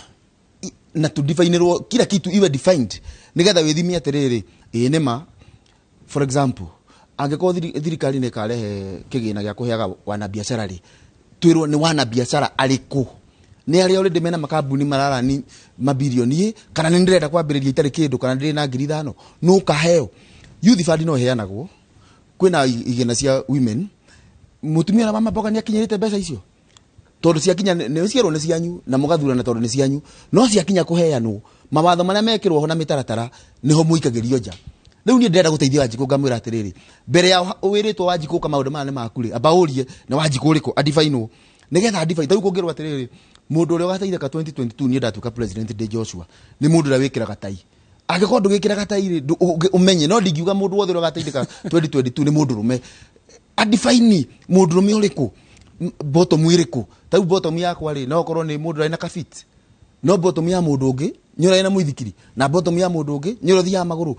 Na tũdifainĩrwo kila kitu iwe defined nĩgetha wĩthime atĩrĩrĩ, ĩĩ nĩ ma. For example, angĩkorwo thirikari nĩ ĩkarehe kĩgĩna gĩa kũheaga wanabiacara rĩ, twĩrwo nĩ wanabiacara arĩkũ? Nĩ arĩa already mena makambuni mararani mabilioni, kana nĩ ndĩrenda kwambĩrĩria itarĩ kĩndũ, kana ndĩrĩ na 5,000, nũ ũkaheo? Youth fund no ĩheanagwo, kwĩna igĩna cia women, mũtumia na mama mboga nĩ akinyĩrĩte mbeca icio? Tondũ ciakinya nĩ cierwo nĩ cianyu na mũgathurana tondũ nĩ cianyu, no ciakinya kũheanwo mawatho marĩa mekĩrwo ho na mĩtaratara nĩho mũikagĩrio nja. Rĩu niĩ ndĩrenda gũteithia Wanjikũ ngamwĩra atĩrĩrĩ, mbere ya wĩrĩtwo Wanjikũ ũka maũndũ maya nĩ maku rĩ, amba ũrie nĩ Wanjikũ ũrĩkũ adifainwo, nĩgetha adifine. Ta rĩu kũngĩrwo atĩrĩrĩ, mũndũ ũrĩa ũgateithĩka 2022 niĩ ndatuĩka president ndĩ Joshua, nĩ mũndũ ũrĩa wĩkĩraga tai. Angĩkorwo ndũgĩkĩraga tai rĩ, ũmenye, no ndingiuga mũndũ wothe ũrĩa ũgateithĩka 2022 nĩ mũndũ rũme. Adifine mũndũ rũme ũrĩkũ, bottom ĩrĩkũ. Ta rĩu bottom yakwa rĩ, no ũkorwo nĩ mũndũ ũrĩa na kabit, no bottom ya mũndũ ũngĩ nĩ ũrĩa na mũithikiri, na bottom ya mũndũ ũngĩ nĩ ũrĩa ũthiaga magũrũ.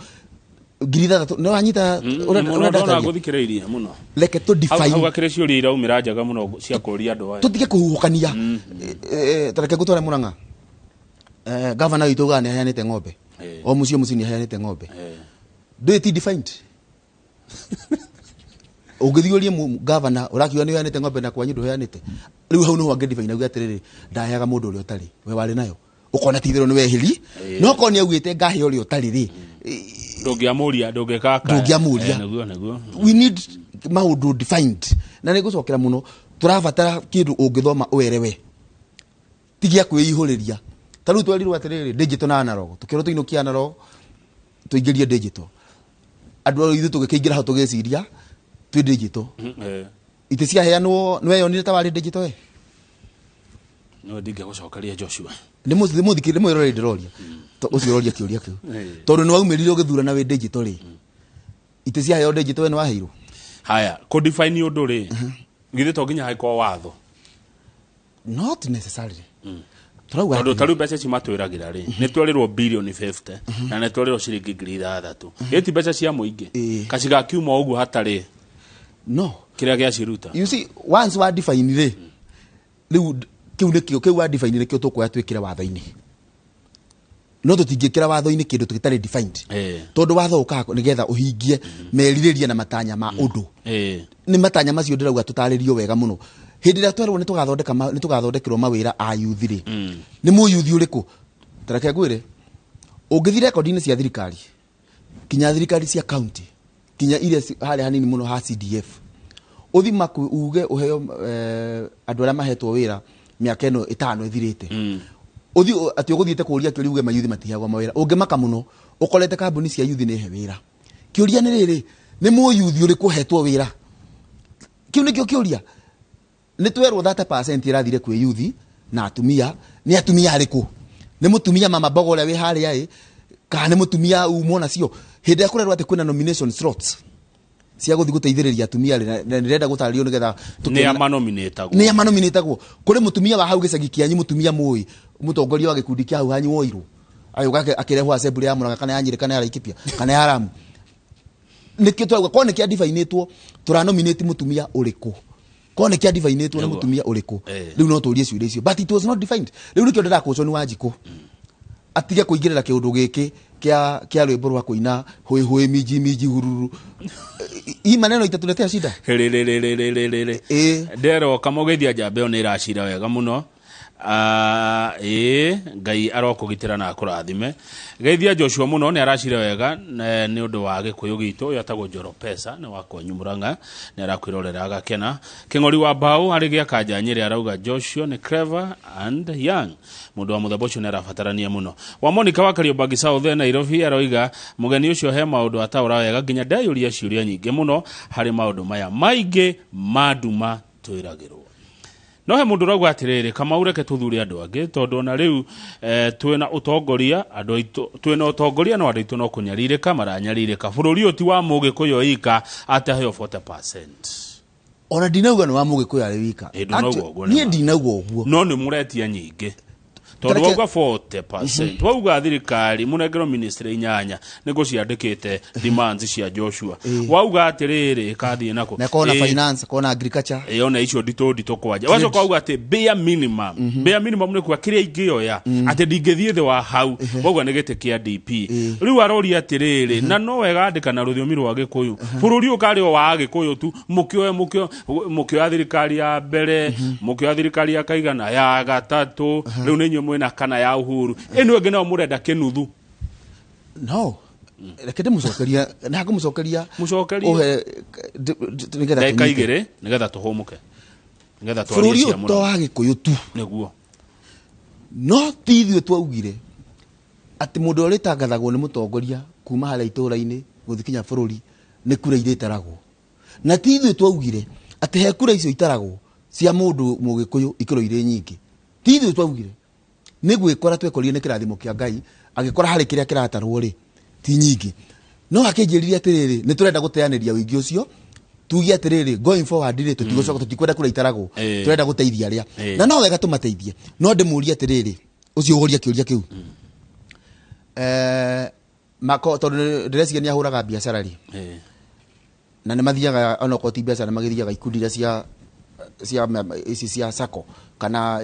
6,000, nĩ wanyita Mũno ũrĩa ndona ndataria? gũthikĩrĩirie mũno. Reke tũ define. Hau hakĩrĩ ciũria iraumĩra njega mũno cia kũũria andũ aya. Tũtige kũhuhũkania. Ta reke ngũtware Mũrang'a. Gavana witũ augaga nĩ aheanĩte ng'ombe. O mũciĩ o mũciĩ nĩ aheanĩte ng'ombe. Ndũĩ ti defined. Ũngĩthiĩ ũrie gavana, ũrakiuga nĩ ũheanĩte ng'ombe na kwanyu ndũheanĩte. Rĩu hau nĩho angĩ define auge atĩrĩrĩ, ndaheaga mũndũ ũrĩa ũtarĩ, we warĩ nayo. Ũkona ti itherũ nĩ weheri. No korwo nĩ augĩte ngahe ũrĩa ũtarĩ rĩ, Ndũngĩamũria, ndũngĩkaka. Ndũngĩamũria. Nĩguo, nĩguo. We need maũndũ defined. Na nĩ ngũcokera mũno, tũrabatara kĩndũ ũngĩthoma ũerewe. Ti gĩa kwĩihũrĩria. Ta rĩu twerirwo atĩrĩrĩ, digital na analog. Tũkĩrwo tũinũkie analog, tũingĩrie digital. Andũ ithuĩ tũgĩkĩingĩra hau tũgĩciria twĩ digital. Itĩ ciaheanwo, nĩ weyonire ta warĩ digital we? No ndingĩgũcokeria Joshua. Nĩ mũthikĩrĩria, nĩ mwĩroreri ndĩroria. Ũcio ũroria kĩũria kĩu. Tondũ nĩ waumĩrire ũgĩthurana wĩ digital rĩ. Itĩ ciaheo digital we nĩ waheirwo? Haya, kũ define ũndũ rĩ, githĩ to nginya hangĩkorwo watho? Not necessarily. Tũrauga Tondũ atĩrĩrĩ. ta rĩu mbeca ici matwĩragĩra rĩ, nĩ twerĩrwo bilioni 50 na nĩ twerĩrwo ciringi 6,000. Ĩ ti mbeca cia mũingĩ? Kacigakiuma ũguo hatarĩ No. kĩrĩa gĩaciruta. You see, once wa define rĩ, rĩu kĩu nĩkĩo, kĩu wa define nĩkĩo tũkuoya twĩkĩre watho-inĩ. No tũtingĩkĩra watho-inĩ kĩndũ gĩtarĩ defined. Tondũ watho ũkaga nĩgetha ũhingie merirĩria na matanya ma ũndũ. Nĩ matanya macio ndĩrauga tũtarĩrio wega mũno. Hĩndĩ ĩrĩa twerwo nĩ tũgathondekerwo mawĩra a youth rĩ, nĩ mũyuthi ũrĩkũ? Ta reke ngwĩre, ũngĩthiĩ rekondi-inĩ cia thirikari, kinya thirikari cia county, kinya iria harĩa hanini mũno ha CDF, ũthi maku uge ũheo andũ arĩa mahetwo wĩra mĩaka ĩno ĩtano ĩthirĩte. Ũthi atĩ ũgũthiĩte kũũria kĩũria uge mayuthi matiheagwo mawĩra. Ũngĩmaka mũno, ũkorete kambuni cia yuthi nĩ he wĩra. Kĩũria nĩ rĩrĩ, nĩ mũyuthi ũrĩkũ ũhetwo wĩra? Kĩu nĩkĩo kĩũria. Nĩ twerwo 30% ĩrathire kwĩ yuthi na atumia. Nĩ atumia arĩkũ? Nĩ mũtumia mama mboga ũrĩa wĩ harĩa ĩ, kana nĩ mũtumia umwo nacio? Hĩndĩ ĩrĩa kũrerwo atĩ kwĩna nomination slots, cia guthi guteithiriria atumia ri na ndirenda gutaririo nigetha nĩ a manominĩtagwo. Nĩ a manominĩtagwo. Kũrĩ mũtumia wa hau gĩcagi kĩanyu, mũtumia mũĩ mũtongoria wa gĩkundi kĩa hau hanyu woirwo agĩũka akĩrehwo assembly ya Murang'a kana ya Nyĩrĩ kana ya Laikipia kana ya Lamu. Nĩkĩo tũrauga korwo nĩ kĩa divinĩtwo tũranominate mũtumia ũrĩkũ, korwo nĩ kĩa divinĩtwo nĩ mũtumia ũrĩkũ. Rĩu no tũrie ciũria icio, but it was not defined. Rĩu nĩkĩo ndĩrakũcwo nĩ Wanjikũ atige kũingĩrĩra kĩũndũ gĩkĩ kĩa rwĩmbo rwa kũina hũĩ hũĩ minji minji hururu. Hii maneno itatuletea shida. Rĩrĩrĩrĩrĩrĩ. Ndero kamũgeithia njamba ĩyo nĩ ĩracira wega mũno. Ĩĩ Ngai arokũgitĩra na akũrathime. Geithia Joshua mũno nĩ aracira wega nĩ ũndũ wa gĩkũyũ gitũ. Ũyũ atagwo Njoro Pesa nĩ wa kwanyu Murang'a, nĩ arakwĩrorera agakena. Kĩng'ori wa mbaũ arĩ gĩa Kanja Nyĩrĩ arauga Joshua nĩ clever and young, mũndũ wa mũthemba ũcio nĩ arabatarania mũno. Wa Monica wa Kariobangi South Nairobi aroiga mũgeni ũcio he maũndũ ataũra wega nginya ndeyũria ciũria nyingĩ mũno harĩ maũndũ maya maingĩ ma nduma twĩragĩrwo. No he mũndũ ũrauga atĩrĩrĩ, Kamau reke tũthure andũ angĩ tondũ ona rĩu twĩna ũtongoria andũ aitũ, twĩna ũtongoria no andũ aitũ no kũnyarirĩka maranyarirĩka. Bũrũri ũyũ ti wa mũgĩkũyũ ika atĩ aheo 40%. Ona ndinauga nĩ wa mũgĩkũyũ arĩ wika. Niĩ ndinauga ũguo. No nĩ mũretia nyingĩ tondũ wauga 40%, wauga thirikari mũnengerwo ministry 8 nĩguo ciandĩkĩte demands cia Joshua. Wauga atĩrĩrĩ ĩkathiĩ nako na kona finance, kona agriculture, ĩyo na icio nditũ nditũ kwanja. Wacoka wauga atĩ bare minimum, bare minimum nĩ kuga kĩrĩa ingĩoya atĩ ndingĩthiĩ thĩ wa hau, wauga nĩ gĩtĩ kĩa DP. Rĩu aroria atĩrĩrĩ, na no wega andĩka na rũthiomi rwa Gĩkũyũ, bũrũri ũyũ karĩ o wa Gĩkũyũ tu, mũkĩoya thirikari ya mbere, mũkĩoya thirikari ya kaigana ya gatatũ, rĩu nĩ inyuĩ mwĩna kana ya Uhuru, ĩno ĩngĩ nayo mũrenda kĩnuthu. No reke ndĩmũcokeria na ngũmũcokeria mũcokerie ndagĩka igĩrĩ nĩgetha tũhũmũke, nĩgetha twarie cia mũno. Bũrũri ũyũ to wa Gĩkũyũ tu nĩguo, no ti ithuĩ twaugire atĩ mũndũ ũrĩa ũrĩtangathagwo nĩ mũtongoria kuma harĩa itũũra-inĩ gũthiĩ kinya bũrũri nĩ kura iria itaragwo, na ti ithuĩ twaugire atĩ he kura icio itaragwo cia mũndũ mũgĩkũyũ ikĩro irĩ nyingĩ. Ti ithuĩ twaugire, nĩ gwĩkora twekorire nĩ kĩrathimo kĩa Ngai agĩkora harĩ kĩrĩa kĩratarwo rĩ ti nyingĩ. No akĩnjĩrire atĩrĩrĩ, nĩ tũrenda gũteanĩria ũingĩ ũcio, tuge atĩrĩrĩ going forward rĩ tũtigũcoka, tũtikwenda kura itaragwo, tũrenda gũteithia arĩa na no wega tũmateithie. No ndĩmũrie atĩrĩrĩ, ũcio ũhoria kĩũria kĩu mako tondũ ndĩreciria nĩ ahũraga biacara rĩ, na nĩ mathiaga onokorwo ti biacara, magĩthiaga ikundi iria cia ici cia sacco kana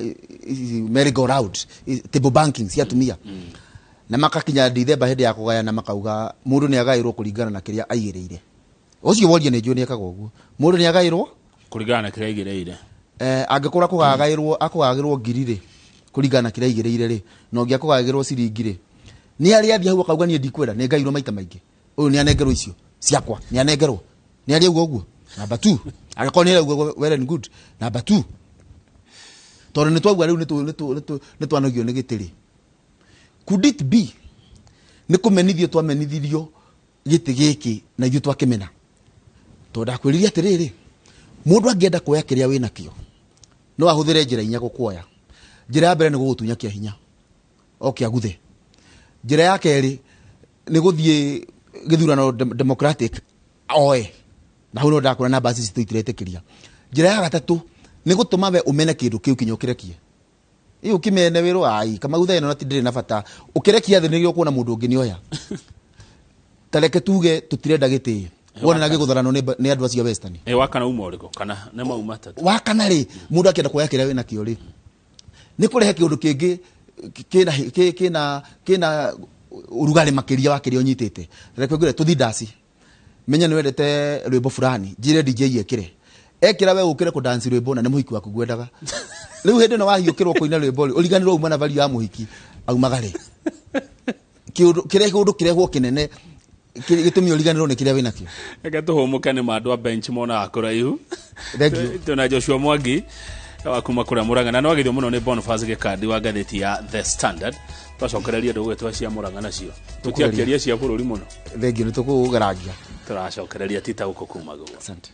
merry go round table banking cia atumia, na makakinya Dithemba hĩndĩ ya kũgayana makauga mũndũ nĩ agaĩrwo kũringana na kĩrĩa aigĩrĩire. Ũcio woria nĩ njũĩ nĩ ekaga ũguo, mũndũ nĩ agaĩrwo kũringana na kĩrĩa aigĩrĩire. Angĩkorwo akũgagĩrwo ngiri rĩ kũringana na kĩrĩa aigĩrĩire rĩ, na ũngĩ akũgagĩrwo ciringi rĩ, nĩ arĩa athiĩ hau akauga niĩ ndikwenda, nĩ ngairwo maita maingĩ, ũyũ nĩ anengerwo icio ciakwa, nĩ anengerwo, nĩ arĩa uga ũguo. Number 2, angĩkorwo nĩ arauga well and good. Number 2, tondũ nĩ twauga rĩu nĩ twanogio nĩ gĩtĩ rĩ, could it be nĩ kũmenithio twamenithirio gĩtĩ gĩkĩ na ithuĩ twakĩmena? Tondũ ndakwĩrire atĩrĩrĩ, mũndũ angĩenda kuoya kĩrĩa wĩnakĩo no ahũthĩre njĩra inya gũkuoya. Njĩra ya mbere nĩ gũgũtunya kĩa hinya oke aguthe. Njĩra ya kerĩ nĩ gũthiĩ gĩthurano democratic oe, na hau no ndakora namba ici itiretĩkĩria. Njĩra ya gatatũ nĩ gũtũma we ũmene kĩndũ kĩu kinya ũkĩrekie. Ĩ ũkĩmene wĩrwo ai Kamau thaa ĩno ndĩrĩ na bata, ũkĩrekia thĩ nĩrĩo ũkuona mũndũ ũngĩ nĩoya. Ta reke tuge tũtirenda gĩtĩ, wona na gĩgũtharanwo nĩ andũ acio a Western. Wa kana uma ũrĩkũ? Kana nĩ mau matatũ? Wa kana rĩ, mũndũ akĩenda kuoya kĩrĩa wĩnakĩo rĩ, nĩ kũrehe kĩũndũ kĩngĩ kĩna ũrugarĩ makĩria wa kĩrĩa ũnyitĩte. Reke ngwĩre tũthi ndaci, menya nĩ wendete rwĩmbo fulani, njĩre DJ ekĩre, ekĩra we ũkĩre kũdanci rwĩmbo na nĩ mũhiki waku ngwendaga. Rĩu hĩndĩ ĩno wahiũkĩrwo kũina rwĩmbo rĩ, ũriganĩrwo uma na value ya mũhiki aumagare. Kĩũndũ kĩrĩa kĩũndũ kĩrehwo kĩnene gĩtũmi ũriganĩrwo nĩ kĩrĩa wĩnakĩo. Reke tũhũmũke nĩ ma andũ a bench monaga kũraihu. Thank you. Tuna Joshua Mwangi wa kuma kũrĩa Murang'a, na nĩwagĩthio mũno nĩ Boniface Gĩkandi wa ngathĩti ya The Standard. Twacokereria ndũgwĩtwa cia Murang'a nacio tũtiakĩria cia bũrũri mũno. Thank you, nĩ tũkũgeragia. Tũracokereria tita gũkũ kuma guo. Asante.